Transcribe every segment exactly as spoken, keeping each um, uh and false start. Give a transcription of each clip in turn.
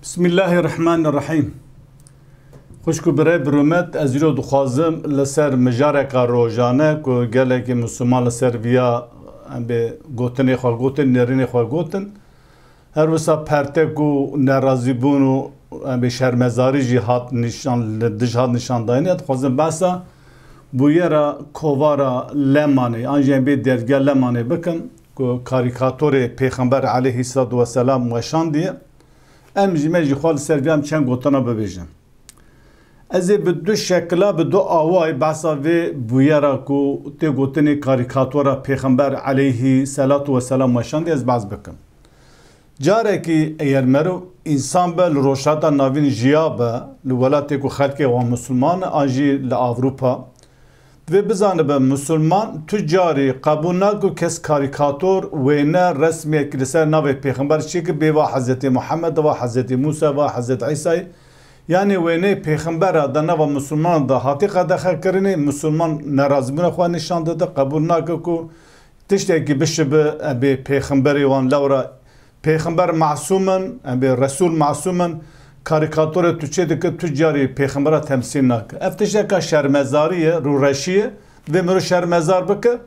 Bismillahirrahmanirrahîm. Xwişk û birê bi rûmet, ez îro dixwazim li ser mijareka rojane ku gelekî Misliman li ser viya, em bê gotinê xwe gotin, nêrînê xwe gotin. Her wisa pertek û nerazîbûn û, em bê şermezarî jî hat nîşan, li dij hat nîşandayînê. Dixwazim behsa bûyera kovara Lemanê, an jî em bê dergeh Lemanê bikim ku karîkatorê Pêxember aleyhisselatu vesselam weşandiye. Em jî, me jî xwe li ser vê em çend gotina bibêjin. Ez ê bi du şekila, bi du awayî behsa vê bûyera ku tê gotinê karîkatora Pêxember aleyhî selatu weselam weşandî ez behs bikim. Carekî eger meriv însan be li Rojhilata Navîn jiya be, li welatê ku xelkê wan misilman e, an jî li Ewropa, divê bizanibe misilman tu carî qebûl nake ku kes karîkator, wêne, resmiyekî li ser navê Pêxember çêke bê va Hezretî Muhammed, va Hezretî Mûsa, va Hezretî Îsayî. Yanî wêneyê Pêxembera di nava misilmanan de hatî qedexekirinê, misilman nerazîbûna xwe nîşan dide, qebûl nake ku tiştekî bişibe, em bê pêxemberê wan lewra pêxember masûm in, em bê resûl masûm in, karîkatorê tu çê dike, tu carî pêxembera temsîl nake. Ev tişteka şermezarî ye, rûreşî ye. Divê mirov şermezar bike,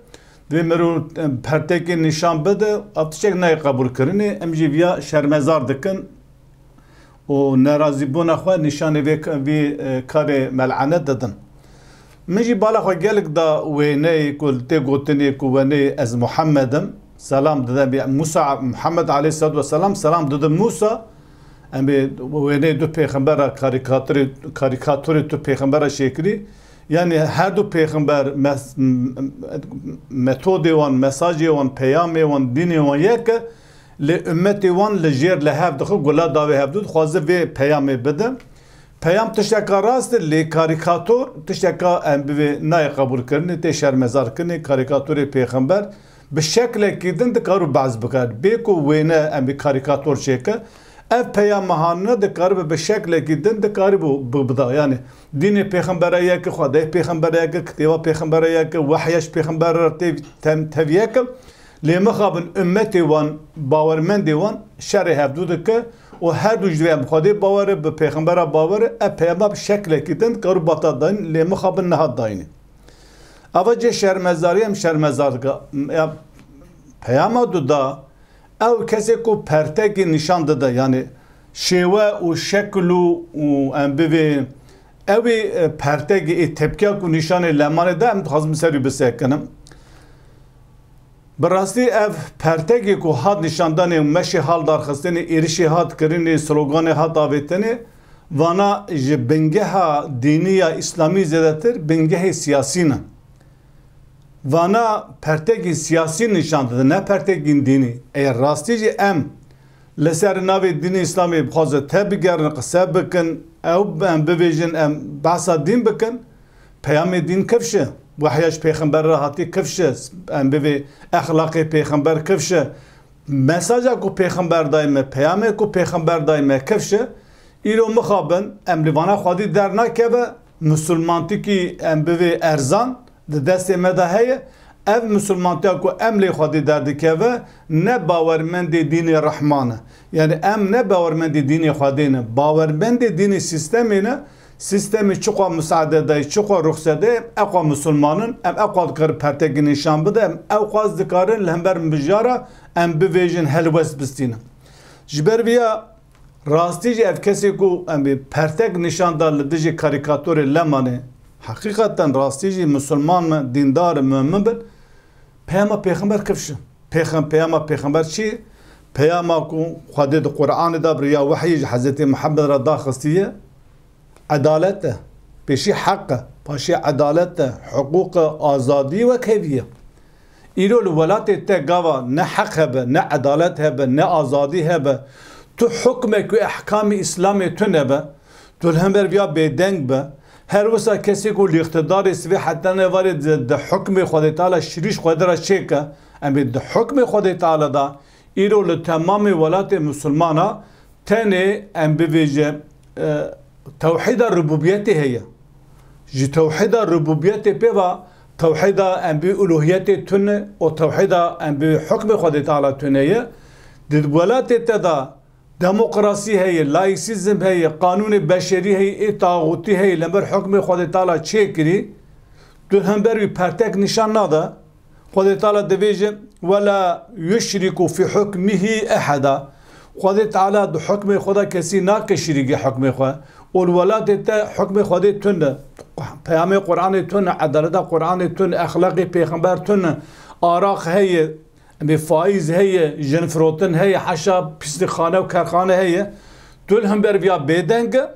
divê mirov, em, pertekê nîşan bide, ev tiştek nayê qebûlkirinê, em jî viya şermezar dikin. û nerazîbûna xwe nîşanê vê, vê, e, karê melenet didin. Min jî bala xwe gelek da wêneyê ku li tê gotinê ku wenê ez Muhammed im, selam dide bê Musa, Muhammed aleyhisselatu vesselam selam dide Musa. Em bê wêneyê du pêxembera karîkaturê, karîkaturê tu pêxembera şêkirî. Yanî her du pêxember mes-, m-, m-, metodê wan, mesajê wan, peyamê wan, dînê wan yek e. Lê ummetê wan li jêr li hev dixe, gula dawê hevdû dixwaze vê peyamê bide. Peyam tişteka rast e, lê karîkator tişteka em bivê nayê qebûlkirinê, tê şermezarkirinê, karîkatorê pêxember bi şeklekî din dikarû behs bikar. Bê ku wêne em bi karîkator çêke, ev peyama hanine dikaribe bi şeklekî din dikarîbû bi-, bida. Yanî dînê pêxembera yek e, xwedayê pêxembera yek e, kitêba pêxembera yek e, wehya ji pêxembera re tê tem-, tev yek e. Lê mixabin ummetê wan, bawermendê wan şerê hevdû dike û her du ji vê em Xwedê bawer e, bi pêxembera bawer e, ev peyama bi şeklekî din dikar û bata dayîn, lê mixabin nehat dayînê. Ava cê şermezarî em şermezar dike. Ya, peyama du da, ew kesê ku pertekî nîşan dide, yanî şêwe û şekil û, û em bivê, ew ê, e, pertekî ê tepkiya ku nîşanê lemanê de em dixwazim ser wî bisekinim. Bi rastî ev pertekê ku hat nîşandanê û meşê hal darxistinê, êrişê hat kirinê, sloganê hat avêtinê, vana ji bingeha dînî ya îslamî zêdetir bingehê siyasî ne. Vana pertekî siyasî nîşan dide, ne pertekî dînî. Eger rastî jî em li ser navê dînê îslamê bixwaze tebigerin, qise bikin, ew em bivêjin, em behsa dîn bikin, peyamê dîn kifş e. Wehya ji pêxember re hatî kifş e. Em bivê exlaqê pêxember kifş e. Mesaja ku pêxember dayî me, peyamê ku pêxember dayî me kifş e. Îro mixabin, em li vana xwedî dernakeve, misilmantikî em bivê erzan di destê me de heye. Ev misilmantiya ku em lê xwedî derdikeve, ne bawermendê dînê Rehman e. Yanî em ne bawermendê dînê Xwedê ne, bawermendê dînê sîstemê ne. Sîstemê çiqwa musaade dayî, çiqwa ruxsede, eqwa misilman in, em eqwa dikarin pertekî nîşan bide, em eqwa dikarin li hember mijara em bivêjin helwest bistînin. Ji ber vîya rastî jî ev kesê ku em bê pertek nîşan da li dijî karîkatorê Lemanê, heqîqeten rastî jî misilman me, dîndar e, mumin bin, peyama pêxember kifş e. Pêxem-, peyama pêxember çi? Peyama ku Xwedê di Qur'anê de bi riya wehyê ji Hezretî Muhammed re daxistiye, edalet e. Pêşî heq e, paşê edalet e, hiqûq e, azadî wek hevî ye. Îro li welatê te gava ne heq hebe, ne edalet hebe, ne azadî hebe, tu hukmek û ehkamê Îslamê tune be, tu li hember viya bêdeng be, her wisa kesê ku li îqtidarê sivê heta nevarê di, di hukmê Xwedê Teala şirîş Xwedê re çêke, em ê di hukmê Xwedê Teala de îro li temamê welatê misilmana tenê em bivêje, e, tewhîda rububiyetê heye. Ji tewhîda rububiyetê pê ve tewhîda em bi uluhiyetê tune û tewhîda em bi hukmê Xwedê Teala tune ye. Di welatê te de Demokrasî heye, laîsîzm heye, qanûnê beşerî heye, ê taxûtî heye, li ber hukmê Xwedê Teala çêkirî, tu hember wî pertek nîşan nade. Xwedê Teala dibêje, "Wela yuşriku fî hukmihî eheda." Xwedê Teala di hukmê xwe de kesî nake şirîkê hukmê xwe. Û li welatê te hukmê Xwedê tune, peyamê Qur'anê tune, edaleta Qur'anê tune, exlaqê pêxember tune, araq heye, Em ê faîz heye, jin firotin heye, heşa pîstixane û kerxane heye. Tu li hember viya bêdeng e.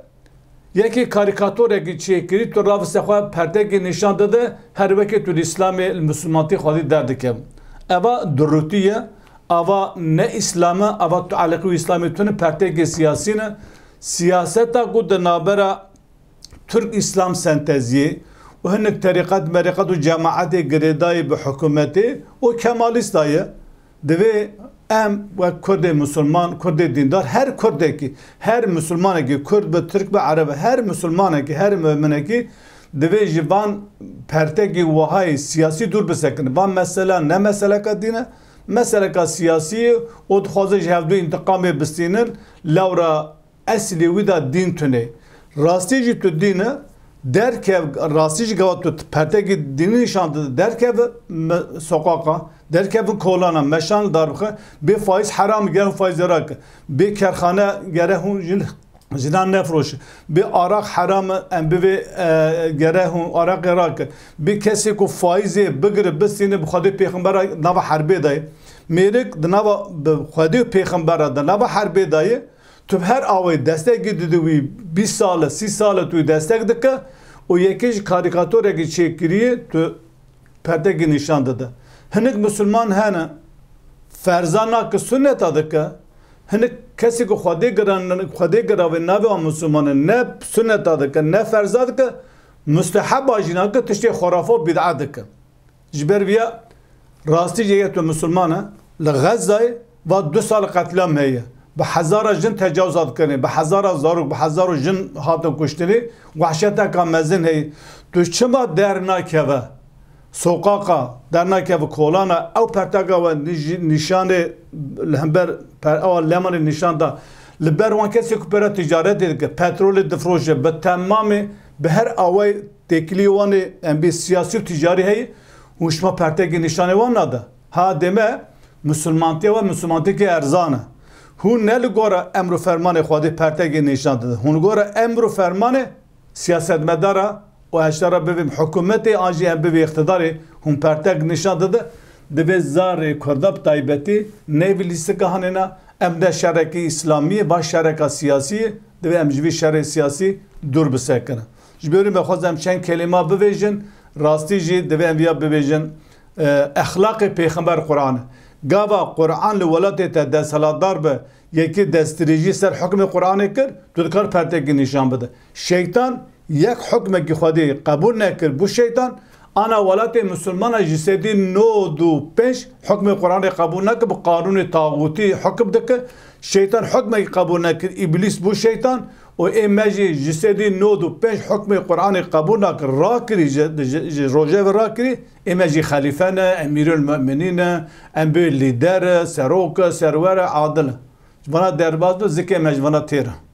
Yekê karîkatorekî çêkirî, tu raviste xwe pertekê nîşan dide, her wekê tu li Îslamê, li Misilmantî xwedî derdikevin. Eva durûtî ye, ava ne Îslam e, ava tu eleqî û Îslamê tune, pertekê siyasî ne. Siyaseta ku di navbera Tirk Îslam senteziyê û hinek terîqet, merîqet û cemaetê girêdayî bi hikûmetê û kemalîsta ye. Divê em wek Kurdê misilman, Kurdê dîndar, her Kurdekî, her misilmanekî, Kurd be, Tirk be, Ereb be, her misilmanekî, her muminekî divê ji van pertekî wahayê siyasî dûr bisekine. Van mesela ne meseleka dîn e, meseleka siyasî ye û dixwaze ji hevdû întiqamê bistînin, lewra eslê wî de dîn tune. Rastî jî tu dîn e, derkev, rastî jî gava tu pertekî dînî nîşan dide, derkeve me-, soqaqa, derkeve kolana, meşan li dar bixe, bê faiz heram e, gel faizê rake, bê kerxane gere hûn jin, jinan nefroşe, bê araq heram e, em bivê, e, gere hûn araqê rake, bê kesê ku faizê bigire, bistîne, bi Xwedê pêxembera nava herbê de ye. Mêrik di nava, bi Xwedê û pêxembera de nava herbê de ye, Tu bi her awayî destekî didî wî, bîst sal e, sî sal e tu wî destek dike û yekê ji karîkatorekî çêkirî tu pertekî nîşan dide. Hinek misilman hene, ferza nake, sunneta dike. Hinek kesê ku Xwedê giran-, Xwedê giravê navê wan misilman e, ne sunneta dike, ne ferza dike, musteheba jî nake, tiştê xurafa û bîd'a dike. Ji ber viya rastî jî yek tu misilman e, li Xezzayê va du sal qetlam heye. Bi hezara jin tecawizat kirin, bi hezara zarok, bi hezaro jin hatin kuştinê, wehşeteka mezin heye. Tu çima dernakeve soqaqa, dernakeve kolana, ew perteka we nîj-, nîşanê li hember per-, ewa lemanê nîşan da. Li ber wan kesê ku pera ticaretê dike, petrolê difroşe, bi temamê, bi her awayê têkilî wan ê em bê siyasî û ticarî heye, hûn şima pertekê nîşanê wan nade. Ha dême, misilmantîya we misilmantîkê erzan e. Hûn ne li gora emr û fermanê Xwedê pertekê nîşan dide. Hûn li gora emr û fermanê siyasetmedara û heştara bivê hikûmetê an jî em bivê îqtidarê hûn pertek nîşan dide. Divê zarê Kurda bi taybetî neyvî lîstika hanêna, em ne şerekî îslamî ye, va şereka siyasî ye. Divê em ji vî şerê siyasî dûr bisekinin. Ji ber wî me xwest em çend kelîma bivêjin, rastî jî divê em viya bivêjin, e, exlaqê Pêxember Quran e. Gava Quran li welatê te desthilatdar be, yekê destdirêjî ser hukmê Quranê kir, tu dikar pertekî nîşan bide. Şeytan yek hukmekî Xwedê qebûl nekir, bû şeytan, ana welatê misilmana ji sedî nod û pênc hukmê Quranê qebûl nake, bi qanûnê taxûtî hukim dike. Şeytan hukmekî qebûl nekir, îblîs bû şeytan û ê me jî ji sedî nod û pênc hukmê Quranê qebûl nakir, rakirî ji, ji, ji rojevê rakirî, ê me jî xelîfe ne, emîrul mu'minîn e, em bê lîder e, serok e, serwer e, adil e. Ji vana derbas be, zikê me ji vana têr e.